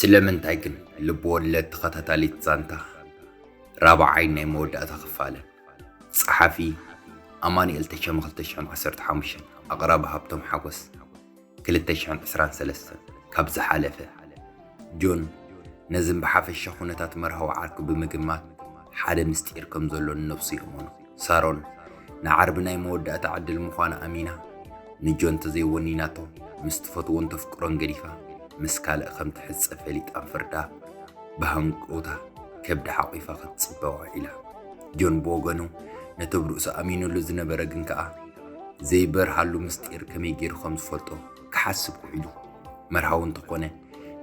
ስለምንታይ ግን ልብ ወለድ ተኸታታሊት ዛንታ ራብዓይ ናይ መወዳእታ ክፋለ። ጸሓፊ ኣማኑኤል ተሸመ። ክልተ ሽሕን ዓሰርተ ሓሙሽተን። ኣቕራቢ ሃብቶም ሓጎስ። ክልተ ሽሕን ዕስራን ሰለስተን። ካብ ዝሓለፈ ጆን ነዝን ብሓፈሻ ኩነታት መርሃዊ ዓርኩ ብምግማት ሓደ ምስጢር ከም ዘሎ ንነብሱ የእመኖ። ሳሮን ንዓርቢ ናይ መወዳእታ ዕድል ምዃና ኣሚና ንጆን ተዘይወኒናቶ ምስ ትፈትዎን ተፍቅሮን ገዲፋ ምስ ካልእ ከም ትሕጸ ፈሊጣን ፈርዳ ብሃንቀውታ ከብዳ ሓቒፋ ክትጽበ ውዒላ። ጆን ብወገኑ ነቲ ብርእሱ ኣሚኑሉ ዝነበረ ግን ከኣ ዘይበርሃሉ ምስጢር ከመይ ገይሩ ከም ዝፈልጦ ክሓስብ ውዒሉ። መርሃዊ እንተኾነ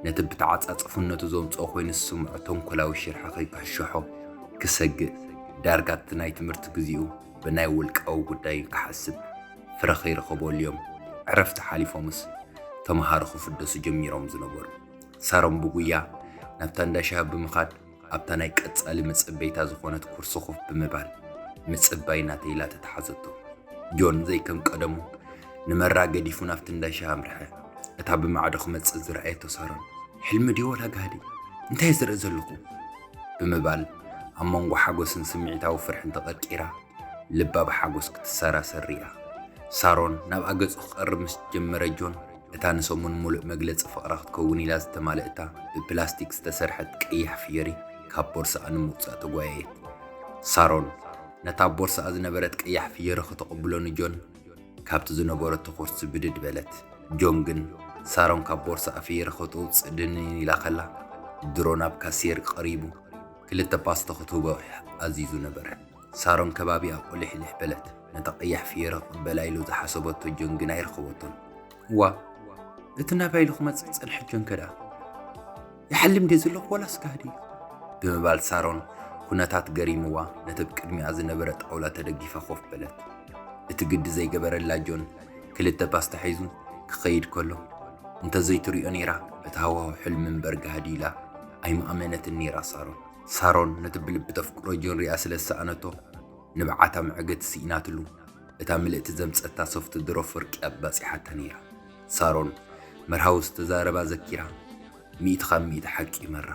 ነቲ ብተዓጻጽፍነቱ ዘምጽኦ ኮይኑ ዝስምዖ ተንኮላዊ ሽርሒ ከይክሕሸሖ ክሰግእ ዳርጋ እቲ ናይ ትምህርቲ ግዜኡ ብናይ ውልቃዊ ጉዳይ ክሓስብ ፍረ ከይረኸበሉ እዮም ዕረፍቲ ሓሊፎምስ ተምሃሮ ክፍደሱ ጀሚሮም ዝነበሩ። ሳሮን ብጉያ ናብታ እንዳ ሻሂ ብምኻድ ኣብታ ናይ ቀጻሊ መጸበይታ ዝኾነት ኩርሲ ኮፍ ብምባል ምጽባይ ናተይ ኢላ ተተሓዘቶ። ጆን ዘይከም ቀደሙ ንመራ ገዲፉ ናብቲ እንዳ ሻሂ ኣምርሐ። እታ ብማዕዶ ክመጽእ ዝረኣየቶ ሳሮን፣ "ሕልሚ ድዩ ወላ ጋህዲ? እንታይ ዝርኢ ዘለኹ?" ብምባል ኣብ መንጎ ሓጎስን ስምዒታዊ ፍርሕን ተቐርቂራ ልባ ብሓጎስ ክትሰራሰር ርኢያ። ሳሮን ናብኣ ገጹ ክቐርብ ምስ ጀመረ ጆን እታ ንሰሙን ሙሉእ መግለጺ ፍቕራ ክትከውን ኢላ ዝተማልእታ ብፕላስቲክ ዝተሰርሐት ቀያሕ ፍየሪ ካብ ቦርሳኣ ንምውጻእ ተጓየየት። ሳሮን ነታ ኣብ ቦርሳኣ ዝነበረት ቀያሕ ፍየሪ ከተቐብሎ ንጆን ካብቲ ዝነበረቶ ኮርሲ ብድድ በለት። ጆን ግን ሳሮን ካብ ቦርሳኣ ፍየሪ ከተውጽእ ድንን ኢላ ከላ ድሮ ናብ ካስየር ቀሪቡ ክልተ ፓስቶ ክትህቦ ኣዚዙ ነበረ። ሳሮን ከባቢኣ ቁሊሕሊሕ በለት። ነታ ቀያሕ ፍየሪ ክቕበላ ኢሉ ዝሓሰበቶ ጆን ግን ኣይረኸበቶን። "ዋ፣ እቲ ናባይ ኢሉ ክመጽእ ዝጸንሐ ጆን ከ ደኣ ይሓልም ድየ ዘለኹ ወላስ ጋህዲ?" ብምባል ሳሮን ኩነታት ገሪምዋ ነቲ ኣብ ቅድሚኣ ዝነበረ ጣውላ ተደጊፋ ኮፍ በለት። እቲ ግዲ ዘይገበረላ ጆን ክልተ ፓስታ ሒዙ ክኸይድ ከሎ፣ "እንተዘይትሪኦ ነይራ እቲ ሃዋሁ ሕልሚ እምበር ጋህዲ" ኢላ ኣይምኣመነትን ነይራ ሳሮን። ሳሮን ነቲ ብልቢ ተፍቅሮ ጆን ሪኣ ስለ ዝሰኣነቶ፣ ንብዓታ መዕገቲ ስኢናትሉ፣ እታ ምልእቲ ዘምጸታ ሶፍት ድሮ ፍርቂ ኣባጺሓታ ነይራ። ሳሮን መርሃዊ ዝተዛረባ ዘኪራ፣ "ሚእቲ ካብ ሚእቲ ሓቂ መራ።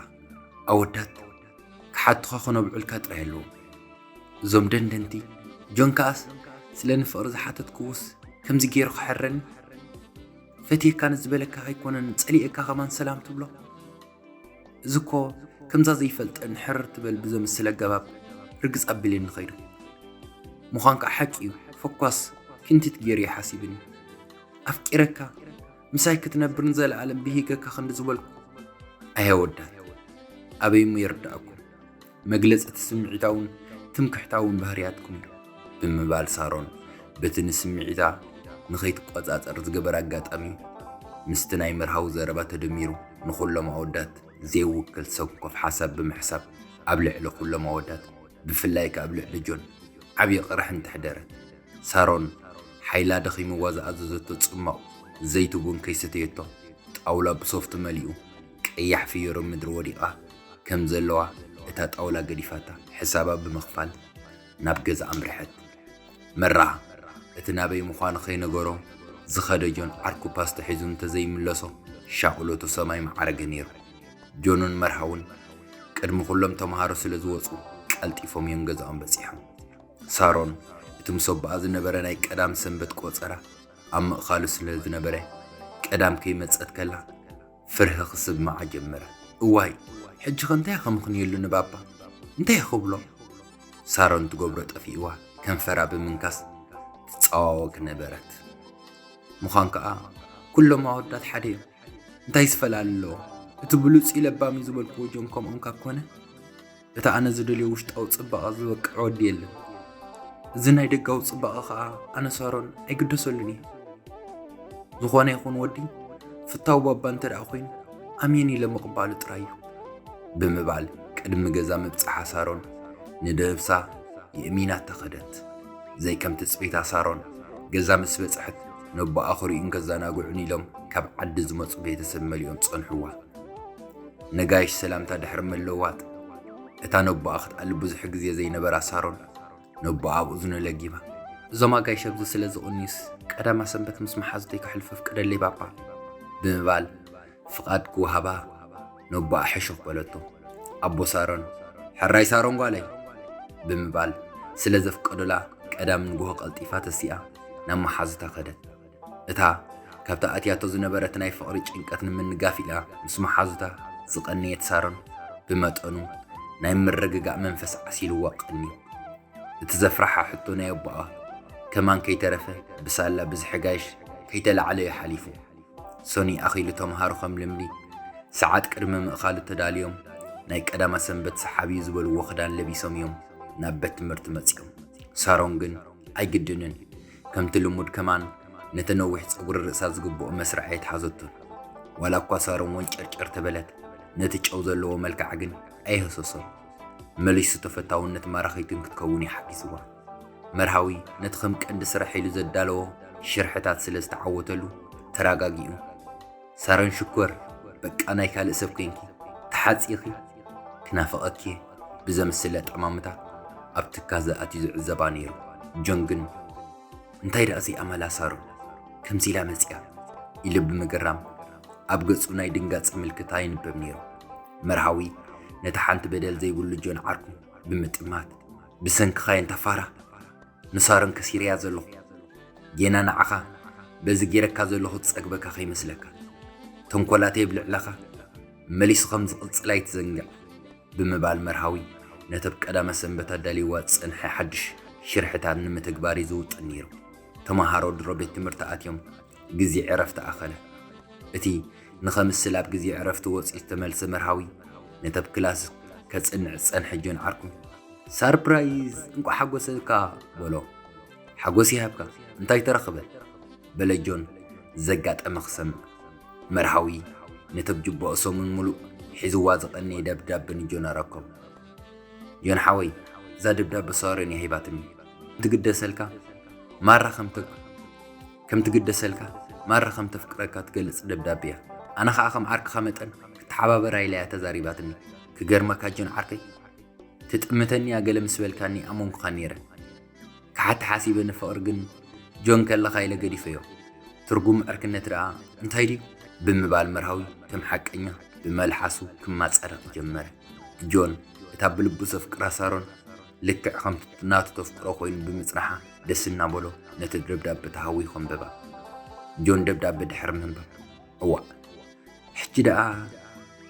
ኣወዳት ክሓቱኻ ክነብዑልካ ጥራይ ኣለዎም። እዞም ደንደንቲ፣ ጆን ከኣስ ስለ ንፍቕሪ ዝሓተትክዎስ ከምዚ ገይሩ ክሕረኒ? ፈትየካ ንዝበለካ ኣይኮነን ጸሊኤካ ከማን ሰላም ትብሎ?" እዚ እኮ ከምዛ ዘይፈልጠን ሕርር ትበል ብዘምስል ኣገባብ ርግጽ ኣቢልኒ ኸይዱ። ምዃን ከዓ ሓቂ እዩ፣ ፈኳስ ክንቲት ገይሩ እዩ ሓሲብኒ። ኣፍቂረካ፣ ምሳይ ክትነብር ንዘለኣለም ብሂገካ ክንዲ ዝበልኩ። ኣይ ኣወዳት፣ ኣበይ እሞ ይርድኣኩም? መግለጺ እቲ ስምዒታውን ትምክሕታውን ባህርያትኩም እዩ። ብምባል ሳሮን በቲ ንስምዒታ ንኸይትቆጻጸር ዝገበረ ኣጋጣሚ ምስቲ ናይ መርሃዊ ዘረባ ተደሚሩ ንኹሎም ኣወዳት ዘይውክል ሰንኮፍ ሓሳብ ብምሕሳብ ኣብ ልዕሊ ኩሎም ኣወዳት ብፍላይ ከኣ ኣብ ልዕሊ ጆን ዓብዪ ቅርሒ እንተሕደረ። ሳሮን ሓይላ ደኺምዋ ዝኣዘዘቶ ጽማቕ ዘይቲ ቡን ከይሰተየቶ ጣውላ ብሶፍቲ መሊኡ ቀያሕ ፍየሮ ምድሪ ወዲቓ ከም ዘለዋ እታ ጣውላ ገዲፋታ ሕሳባ ብምኽፋል ናብ ገዛ ኣምርሐት። መራ እቲ ናበይ ምዃኑ ከይነገሮ ዝኸደ ጆን ዓርኩ ፓስታ ሒዙ እንተዘይምለሶ ሻቕሎቱ ሰማይ መዓረገ ነይሩ። ጆንን መርሃውን ቅድሚ ኩሎም ተምሃሮ ስለ ዝወጹ ቀልጢፎም እዮም ገዛኦም በጺሖም። ሳሮን እቲ ምስ ኣቦኣ ዝነበረ ናይ ቀዳም ሰንበት ቆጸራ ኣብ ምእኻሉ ስለ ዝነበረ ቀዳም ከይመጸት ከላ ፍርሂ ክስምዓ ጀመረ። "እዋይ፣ ሕጂ ኸ እንታይ ከምኽንየሉ ንባባ? እንታይ ክብሎ?" ሳሮን ትገብሮ ጠፊእዋ ከንፈራ ብምንካስ ትጸዋወግ ነበረት። ምዃን ከኣ ኩሎም ኣወዳት ሓደ እዮም። እንታይ ዝፈላለ ኣለዎ? እቲ ብሉጽ እዩ ለባም እዩ ዝበልክዎ ጆን ከምኦም ካብ ኮነ፣ እቲ ኣነ ዝደልዮ ውሽጣዊ ጽባቐ ዝበቅዕ ወዲ የለን። እዚ ናይ ደጋዊ ጽባቐ ከኣ ኣነ ሳሮን ኣይግደሰሉን እየ። ዝኾነ ይኹን ወዲ ፍታው ባባ እንተ ደኣ ኮይኑ ኣሜን ኢለ ምቕባሉ ጥራይ እዩ። ብምባል ቅድሚ ገዛ ምብጻሓ ሳሮን ንደብሳ የእሚናታ ከደት። ዘይከም ትጽቢታ ሳሮን ገዛ ምስ በጽሐት ነቦኣ ክርእዩን ከዘናግዑን ኢሎም ካብ ዓዲ ዝመጹ ቤተሰብ መሊኦም ጸንሕዋ። ነጋይሽ ሰላምታ ድሕሪ ምልውዋጥ እታ ነቦኣ ክትኣሊ ብዙሕ ግዜ ዘይነበራ ሳሮን ነቦኣ ኣብ እዝኑ ለጊባ፣ "እዞም ኣጋይሽ ኣብዚ ስለ ዝቕንዩስ ቀዳማ ሰንበት ምስ መሓዙተይ ከሕልፎ ፍቀደለይ ባባ" ብምባል ፍቓድ ክወሃባ ነቦኣ ሕሹኽ በለቶ። ኣቦ ሳሮን፣ "ሕራይ ሳሮን ጓለይ" ብምባል ስለ ዘፍቀዶላ፣ ቀዳም ንግሆ ቀልጢፋ ተሲኣ ናብ መሓዙታ ከደት። እታ ካብታ ኣትያቶ ዝነበረት ናይ ፍቕሪ ጭንቀት ንምንጋፍ ኢላ ምስ መሓዙታ ዝቐነየት ሳሮን፣ ብመጠኑ ናይ ምርግጋእ መንፈስ ዓሲልዋ ቀንዩ። እቲ ዘፍርሓ ሕቶ ናይ ኣቦኣ ከማን ከይተረፈ ብሳላ ብዝሒ ጋይሽ ከይተላዕለዮ ሓሊፉ። ሶኒ ኣኺሉ ተምሃሮ ከም ልምዲ ሰዓት ቅድሚ ምእኻሉ ተዳልዮም፣ ናይ ቀዳማ ሰንበት ሰሓቢ እዩ ዝበልዎ ክዳን ለቢሶም እዮም ናብ ቤት ትምህርቲ መጺኦም። ሳሮን ግን ኣይግድንን፣ ከምቲ ልሙድ ከማን ነቲ ነዊሕ ጸጉሪ ርእሳ ዝግብኦ መስርዕ ኣይትሓዘቶን። ዋላ እኳ ሳሮን ወንጨርጨር ተበለት፣ ነቲ ጨው ዘለዎ መልክዓ ግን ኣየህሰሶን። መሊሱ ተፈታውነት ማራኺትን ክትከውን እዩ ሓጊዝዋ። መርሃዊ ነቲ ከም ቀንዲ ስራሕ ኢሉ ዘዳለዎ ሽርሕታት ስለ ዝተዓወተሉ ተረጋጊኡ፣ "ሳሮን ሽኮር፣ በቃ ናይ ካልእ ሰብ ኮንኪ፣ ተሓጺኺ፣ ክናፍቐኪ" ብዘምስል ኣጠማምታ ኣብ ትካዘ ኣትዩ ዝዕዘባ ነይሩ። ጆን ግን፣ "እንታይ ደኣ ዘይኣመላ ሳሮን ከምዚ ኢላ መጺኣ?" ኢሉ ብምግራም ኣብ ገጹ ናይ ድንጋጸ ምልክታ ይንበብ ነይሩ። መርሃዊ ነቲ ሓንቲ በደል ዘይብሉ ጆን ዓርኩ ብምጥማት፣ "ብሰንክኻ እየ እንታ ፋራ ንሳሮን ከሲረያ ዘለኹ። ጌና ንዓኻ በዚ ጌረካ ዘለኹ ዝጸግበካ ከይመስለካ። ተንኮላተይ ኣብ ልዕለኻ መሊሱ ከም ዝቕጽል ኣይትዘንግዕ" ብምባል መርሃዊ ነቲ ኣብ ቀዳመ ሰንበት ኣዳልይዋ ዝጸንሐ ሓድሽ ሽርሕታት ንምትግባር እዩ ዝውጥን ነይሩ። ተመሃሮ ድሮ ቤት ትምህርቲ ኣትዮም፣ ግዜ ዕረፍቲ ኣኸለ። እቲ ንኸምስል ኣብ ግዜ ዕረፍቲ ወጺኡ ዝተመልሰ መርሃዊ ነቲ ኣብ ክላስ ከጽንዕ ዝጸንሐ ጆን ዓርኩ፣ "ሳርፕራይዝ! እንቋዕ ሓጎሰካ!" በሎ። "ሓጎስ ይሃብካ፣ እንታይ ተረኽበ?" በለ ጆን ዘጋጠመ ክሰምዕ። መርሃዊ ነቲ ኣብ ጅባኡ ሰሙን ምሉእ ሒዝዋ ዝቐነየ ደብዳበ ንጆን ኣረከቦ። "ጆን ሓወይ፣ እዛ ደብዳበ ሳሮን እያ ሂባትኒ። ትግደሰልካ ማራ ከም ተ-፣ ከም ትግደሰልካ ማራ ከም ተፍቅረካ ትገልጽ ደብዳበ እያ። ኣነ ኸኣ ከም ዓርክኻ መጠን ክትሓባበራ ኢላ እያ ተዛሪባትኒ። ክገርመካ ጆን ዓርከይ፣ ትጥምተኒ እያ ገለ ምስ በልካኒ ኣመንኩኻ ነይረ። ክሓቲ ሓሲበ ንፍቕሪ ግን ጆን ከለኻ ኢለ ገዲፈዮ። ትርጉም ዕርክነት ደኣ እንታይ ድዩ?" ብምባል መርሃዊ ከም ሓቀኛ ብመልሓሱ ክማጻደቕ ጀመረ። ጆን እታ ብልቡ ዘፍቅራ ሳሮን ልክዕ ከምቲ ናቱ ተፍቅሮ ኮይኑ ብምጽናሓ ደስ እናበሎ ነቲ ደብዳበ ተሃዊኹ ኣንበባ። ጆን ደብዳበ ድሕሪ ምንባብ፣ "እዋእ፣ ሕጂ ደኣ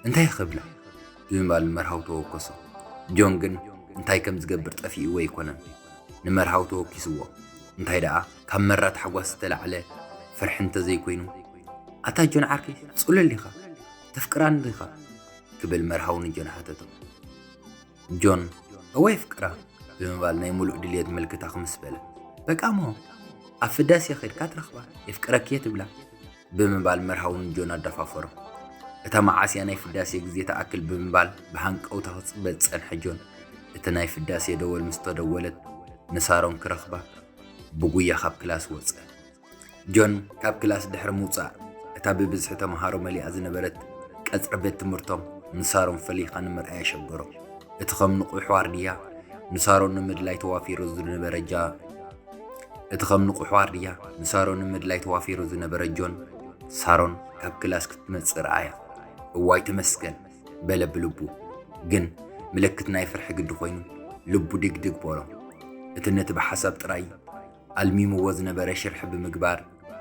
እንታይ ክብላ?" ብምባል ንመርሃዊ ተወከሶ። ጆን ግን እንታይ ከም ዝገብር ጠፊእዎ ኣይኮነን፣ ንመርሃዊ ተወኪስዎ። እንታይ ደኣ ካብ መራ ታሕጓስ ዝተላዕለ ፍርሒ እንተዘይኮይኑ፣ "ኣታ ጆን ዓርከይ፣ ጽሉል ዲኻ? ተፍቅራኒ ዲኻ?" ክብል መርሃዊ ንጆን ሓተቶ። ጆን፣ "እወ የፍቅራ" ብምባል ናይ ምሉእ ድልየት ምልክታ ክምስ በለ። "በቃ እሞ ኣብ ፍዳሴ ኸድካ ትረኽባ፣ የፍቅረኪ እየ ትብላ" ብምባል መርሃዊ ንጆን ኣደፋፈሮ። እታ መዓስያ ናይ ፍዳሴ ግዜ ትኣክል ብምባል ብሃንቀውታ ክጽበ ዝጸንሐ ጆን፣ እቲ ናይ ፍዳሴ ደወል ምስ ተደወለት ንሳሮን ክረኽባ ብጉያ ካብ ክላስ ወጸ። ጆን ካብ ክላስ ድሕሪ ምውጻእ፣ እታ ብብዝሒ ተመሃሮ መሊኣ ዝነበረት ቀጽሪ ቤት ትምህርቶም ንሳሮን ፈሊኻ ንምርኣይ ኣሸገሮ። እቲ ከም ንቑሕ ዋርድያ ንሳሮን ንምድላይ ተዋፊሩ ዝነበረ ጃ-፣ እቲ ከም ንቑሕ ዋርድያ ንሳሮን ንምድላይ ተዋፊሩ ዝነበረ ጆን፣ ሳሮን ካብ ክላስ ክትመጽእ ረኣያ። "እዋይ ተመስገን" በለ ብልቡ። ግን ምልክት ናይ ፍርሒ ግዲ ኮይኑ ልቡ ድግድግ በሎ። እቲ ነቲ ብሓሳብ ጥራይ ኣልሚምዎ ዝነበረ ሽርሒ ብምግባር፣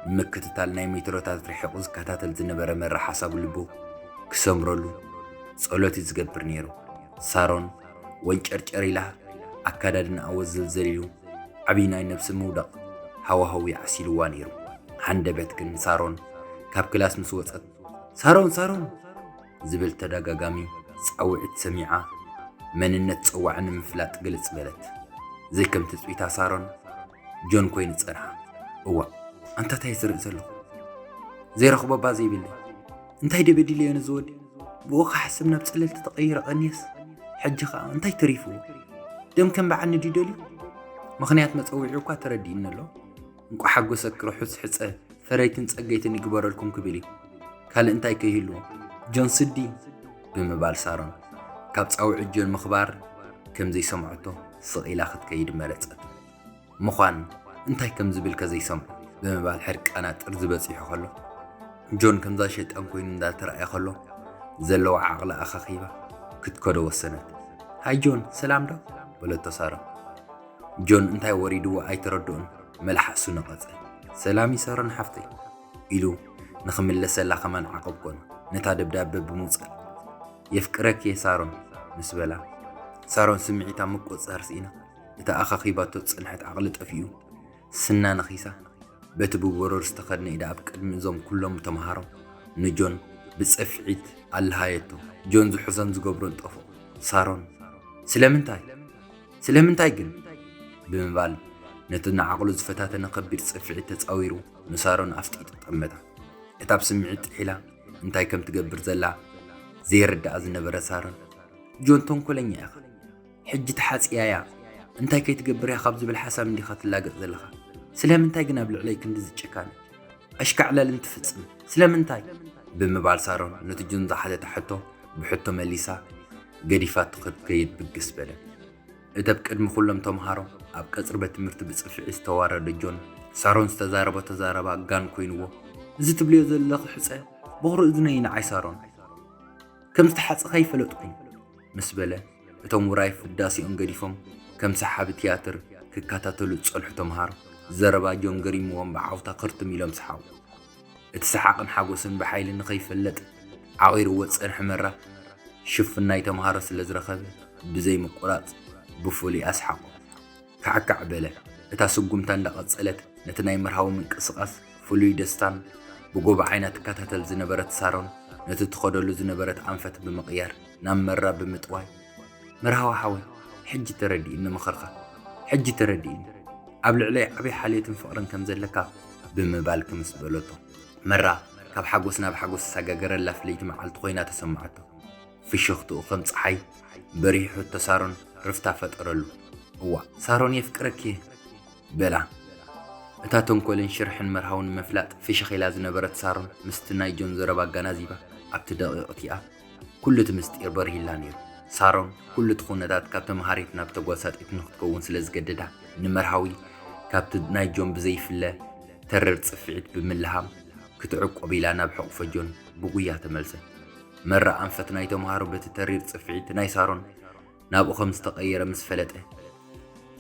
ንምክትታል ናይ ሜትሮታት ርሒቑ ዝከታተል ዝነበረ መራ ሓሳብ ልቡ ክሰምረሉ ጸሎት እዩ ዝገብር ነይሩ። ሳሮን ወንጨርጨር ኢላ ኣካዳድናኣ ወዘልዘል ኢሉ ዓብዪ ናይ ነብሲ ምውዳቕ ሃዋህው ይዓሲልዋ ነይሩ። ሃንደበት ግን ሳሮን ካብ ክላስ ምስ ወጸት፣ "ሳሮን፣ ሳሮን!" ዝብል ተደጋጋሚ ጻውዒት ሰሚዓ፣ መንነት ጸዋዒ ንምፍላጥ ግልጽ በለት። ዘይከም ትጽቢታ ሳሮን ጆን ኮይኑ ጸንሓ። "እዋእ፣ ኣንታ እንታይ ዝርኢ ዘለኹ? ዘይረኽቦ እባ ዘይብለይ። እንታይ ድየ በዲለዮ ነዚ ወዲ? ብኡ ክሓስብ ናብ ጸለልቲ ተቐይረ ቀንየስ። ሕጂ ኸኣ እንታይ ተሪፍዎ? ደም ከንብዓኒ ድዩ ደልዩ? ምኽንያት መጸውዒኡ እኳ ተረዲእኒ ኣሎ። እንቋዕ ሓጎሰኪ ርሑስ ሕጸ ፈረይትን ጸገይትን ይግበረልኩም ክብል እዩ። ካልእ እንታይ ከይህልዎ? ጆን ስዲ" ብምባል ሳሮን ካብ ጻውዒት ጆን ምኽባር ከም ዘይሰምዐቶ ስቕ ኢላ ክትከይድ መረጸት። ምዃን እንታይ ከም ዝብል ከ ዘይሰምዖ ብምባል ሕርቃና ጥርዚ በጺሑ ከሎ፣ ጆን ከምዛ ሸይጣን ኮይኑ እንዳተራእየ ከሎ፣ ዘለዎ ዓቕሊ ኣኻኺባ ክትከዶ ወሰነት። "ሃይ ጆን፣ ሰላም ዶ?" በለቶ ሳሮን። ጆን እንታይ ወሪድዎ ኣይተረድኦን፣ መልሓሱ ነቐጸ። "ሰላም እዩ ሳሮን ሓፍተይ" ኢሉ ንኽምለሰላ ከማን ዓቐብ ኮነ፣ ነታ ደብዳበ ብምውጻእ። "የፍቅረኪ እየ ሳሮን" ምስ በላ፣ ሳሮን ስምዒታ ምቁጽጻር ስኢና፣ እታ ኣኻኺባቶ ዝጸንሐት ዓቕሊ ጠፊኡ፣ ስና ነኺሳ፣ በቲ ብበረር ዝተኸድነ ኢዳ ኣብ ቅድሚ እዞም ኩሎም ተምሃሮ ንጆን ብጽፍዒት ኣለሃየቶ። ጆን ዝሕዞን ዝገብሮን ጠፍኦ። ሳሮን፣ "ስለምንታይ? ስለምንታይ ግን?" ብምባል ነቲ ንዓቕሉ ዝፈታተነ ከቢድ ጽፍዒት ተጻዊሩ ንሳሮን ኣፍጢጡ ጠመታ። እታ ብስምዒት ጥሒላ እንታይ ከም ትገብር ዘላ ዘይርድኣ ዝነበረ ሳሮን፣ "ጆን ተንኮለኛ ኢኻ። ሕጂ ተሓጽያ እያ። እንታይ ከይትገብር እያ ካብ ዝብል ሓሳብ እንዲኻ ትላገጽ ዘለኻ? ስለምንታይ ግን ኣብ ልዕለይ ክንድዚ ጭካነ? ኣሽካዕላልን ትፍጽም? ስለምንታይ?" ብምባል ሳሮን ነቲ ጆን ዝሓተታ ሕቶ ብሕቶ መሊሳ ገዲፋቶ ክትከይድ ብግስ በለ። እቲ ኣብ ቅድሚ ኩሎም ተምሃሮ ኣብ ቀጽሪ ቤት ትምህርቲ ብጽፍዒ ዝተዋረደ ጆን፣ ሳሮን ዝተዛረቦ ተዛረባ ጋን ኮይንዎ፣ "እዚ ትብልዮ ዘለኺ ሕጸ በኹሪ እዝነይ ንዓይ ሳሮን ከም ዝተሓጸኻ ይፈለጥኩን" ምስ በለ፣ እቶም ውራይ ፍዳሴኦም ገዲፎም ከም ሰሓቢ ትያትር ክከታተሉ ዝጸንሑ ተምሃሮ፣ ዘረባ ጆን ገሪምዎም ብዓውታ ክርትም ኢሎም ሰሓቑ። እቲ ሰሓቕን ሓጎስን ብሓይሊ ንኸይፈለጥ ዓቒርዎ ዝጸንሐ መራ፣ ሽፍን ናይ ተምሃሮ ስለ ዝረኸበ፣ ብዘይ ምቁራጽ ብፍሉይ ኣስሓቖ። ካዕካዕ በለ። እታ ስጉምታ እንዳቐጸለት፣ ነቲ ናይ መርሃዊ ምንቅስቓስ ፍሉይ ደስታን ብጎቦ ዓይና ትከታተል ዝነበረት ሳሮን፣ ነቲ ትኸደሉ ዝነበረት ኣንፈት ብምቕያር ናብ መራ ብምጥዋይ፣ "መርሃዊ ሓወይ፣ ሕጂ ተረዲእኒ ምኽርኻ፣ ሕጂ ተረዲእኒ፣ ኣብ ልዕለይ ዓብዪ ሓልዮትን ፍቕርን ከም ዘለካ" ብምባል ክምስ በለቶ። መራ ካብ ሓጎስ ናብ ሓጎስ ዝሰጋገረላ ፍልይቲ መዓልቲ ኮይና ተሰማዓቶ። ፍሽኽትኡ ከም ጸሓይ በሪሑ፣ ሳሮን ርፍታ ፈጠረሉ። "እዋእ ሳሮን፣ የፍቅረኪ" በላ። እታ ተንኮልን ሽርሕን መርሃዊ ንምፍላጥ ፍሽኽ ኢላ ዝነበረት ሳሮን፣ ምስቲ ናይ ጆን ዘረባ ኣገናዚባ፣ ኣብቲ ደቂቕ እቲኣ ኩሉ እቲ ምስጢር በሪህላ ነይሩ። ሳሮን፣ ኩሉ እቲ ኩነታት ካብ ተምሃሪት ናብ ተጓሳጢት ንክትከውን ስለ ዝገደዳ፣ ንመርሃዊ ካብቲ ናይ ጆን ብዘይፍለ ተረር ጽፍዒት ብምልሃም፣ ክትዕቆብ ኢላ ናብ ሕቑፎ ጆን ብጉያ ተመልሰት። መራ ኣንፈት ናይ ተምሃሮ በቲ ተሪር ጽፍዒት ናይ ሳሮን ናብኡ ከም ዝተቐየረ ምስ ፈለጠ፣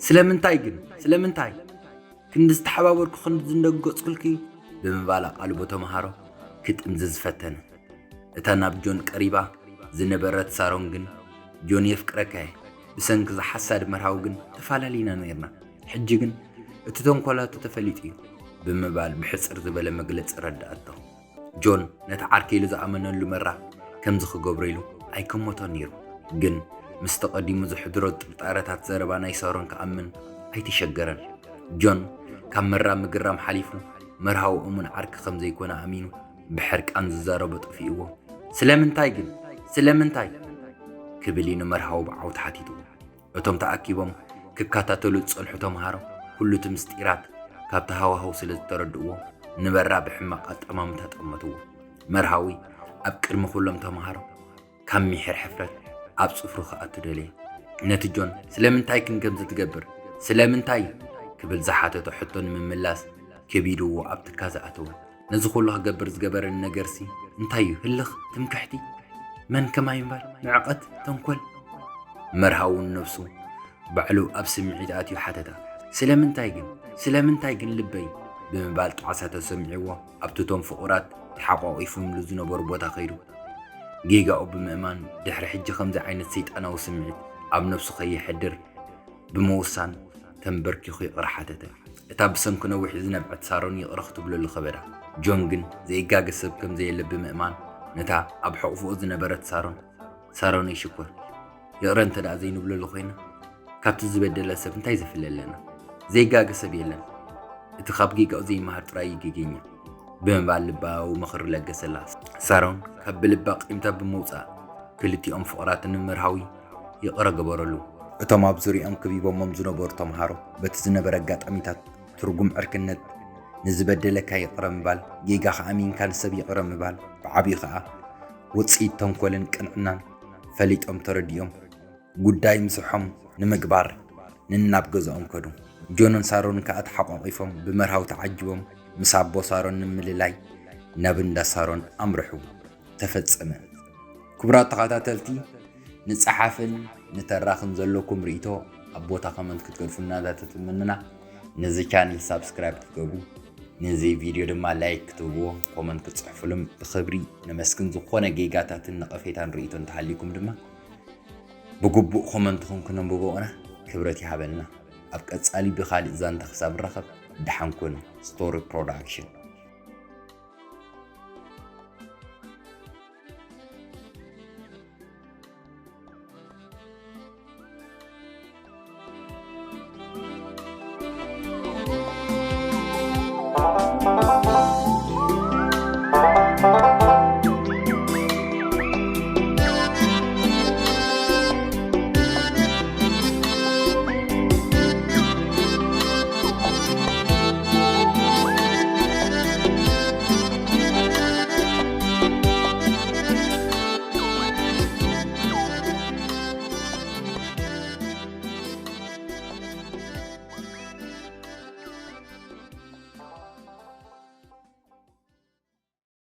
"ስለምንታይ ግን? ስለምንታይ? ክንዲ ዝተሓባበርኩ፣ ክንዲ ዝንደገጽኩልኪ" ብምባል ኣቓልቦ ተምሃሮ ክጥምዝዝ ፈተነ። እታ ናብ ጆን ቀሪባ ዝነበረት ሳሮን ግን፣ "ጆን፣ የፍቅረካ እየ፣ ብሰንኪ እዚ ሓሳድ መርሃዊ ግን ተፋላሊና ነይርና። ሕጂ ግን እቲ ተንኮላቱ ተፈሊጡ እዩ" ብምባል ብሕጽር ዝበለ መግለጺ ረድኣቶ። ጆን ነቲ ዓርከይ ኢሉ ዝኣመነሉ መራ ከምዚ ክገብሮ ኢሉ ኣይከመቶን ነይሩ። ግን ምስቲ ቀዲሙ ዝሕድሮ ጥርጣረታት ዘረባ ናይ ሳሮን ክኣምን ኣይተሸገረን። ጆን ካብ መራ ምግራም ሓሊፉ መርሃዊ እሙን ዓርኪ ከም ዘይኮነ ኣሚኑ ብሕርቃን ዝዛረቦ ጠፊእዎ። "ስለምንታይ ግን? ስለምንታይ?" ክብል እዩ ንመርሃዊ ብዓውታ ሓቲትዎ። እቶም ተኣኪቦም ክከታተሉ ዝጸንሑ ተምሃሮ፣ ኩሉ እቲ ምስጢራት ካብቲ ሃዋህው ስለ ዝተረድእዎ፣ ንመራ ብሕማቕ ኣጠማምታ ጠመትዎ። መርሃዊ ኣብ ቅድሚ ኩሎም ተምሃሮ፣ ካብ ሚሒር ሕፍረት ኣብ ጽፍሩ ክኣቱ ደለየ። ነቲ ጆን፣ "ስለምንታይ ግን ከምዚ ትገብር? ስለምንታይ?" ክብል ዝሓተቶ ሕቶ ንምምላስ ከቢድዎ ኣብ ትካዘ ኣተወ። "ነዚ ኩሉ ክገብር ዝገበረኒ ነገርሲ እንታይ እዩ? ህልኽ? ትምክሕቲ? መን ከማይ እምበር? ንዕቐት? ተንኮል?" መርሃውን ነብሱ ባዕሉ ኣብ ስምዒት ኣትዩ ሓተታ። "ስለምንታይ ግን? ስለምንታይ ግን ልበይ?" ብምባል ጣዕሳ ተሰሚዕዎ፣ ኣብቲ እቶም ፍቑራት ተሓቋቒፎምሉ ዝነበሩ ቦታ ከይዱ፣ ጌጋኡ ብምእማን፣ ድሕሪ ሕጂ ከምዚ ዓይነት ሰይጣናዊ ስምዒት ኣብ ነብሱ ከየሕድር ብምውሳን፣ ተንበርኪኹ ይቕረ ሓተተ። እታ ብሰንኪ ነዊሕ ዝነብዐት ሳሮን ይቕረ ክትብለሉ ከበዳ። ጆን ግን ዘይጋገ ሰብ ከም ዘየለ ብምእማን፣ ነታ ኣብ ሕቑፍኡ ዝነበረት ሳሮን፣ "ሳሮነይ ሽኮር፣ ይቕረ እንተ ደኣ ዘይንብለሉ ኮይና፣ ካብቲ ዝበደለ ሰብ እንታይ ዘፍሊ ኣለና? ዘይጋገ ሰብ የለን። እቲ ካብ ጌጋኡ ዘይመሃር ጥራይ እዩ ጌገኛ" ብምባል ልባዊ ምኽሪ ለገሰላ። ሳሮን ካብ ብልባ ቂምታ ብምውጻእ፣ ክልቲኦም ፍቑራት ንመርሃዊ ይቕረ ገበረሉ። እቶም ኣብ ዙርያኦም ከቢቦሞም ዝነበሩ ተምሃሮ፣ በቲ ዝነበረ ኣጋጣሚታት ትርጉም ዕርክነት፣ ንዝበደለካ ይቕረ ምባል፣ ጌጋኻ ኣሚንካ ንሰብ ይቕረ ምባል፣ ብዓቢኡ ኸኣ ውጽኢት ተንኮልን ቅንዕናን ፈሊጦም ተረዲኦም፣ ጉዳይ ምስሖም ንምግባር ንናብ ገዛኦም ከዱ። ጆንን ሳሮንን ከኣ ተሓቋቒፎም ብመርሃዊ ተዓጂቦም ምስ ኣቦ ሳሮን ንምልላይ ናብ እንዳ ሳሮን ኣምርሑ። ተፈጸመ። ክቡራት ተኸታተልቲ፣ ንጸሓፍን ንተራኽን ዘለኩም ርእይቶ ኣብ ቦታ ኮመንት ክትገድፉና እንዳተትምንና፣ ነዚ ቻነል ሳብስክራይብ ክትገብሩ፣ ነዚ ቪድዮ ድማ ላይክ ክትብዎ፣ ኮመንት ክትጽሕፉሉም ብኽብሪ ነመስግን። ዝኾነ ጌጋታትን ነቐፌታን ርእይቶ እንተሃሊኩም ድማ ብግቡእ ኮመንትኹም ክነንብቦ ኢና። ክብረት ይሃበልና። ኣብ ቀጻሊ ብኻሊእ ዛንታ ክሳብ ንራኸብ ደሓን ኩኑ። ስቶሪ ፕሮዳክሽን።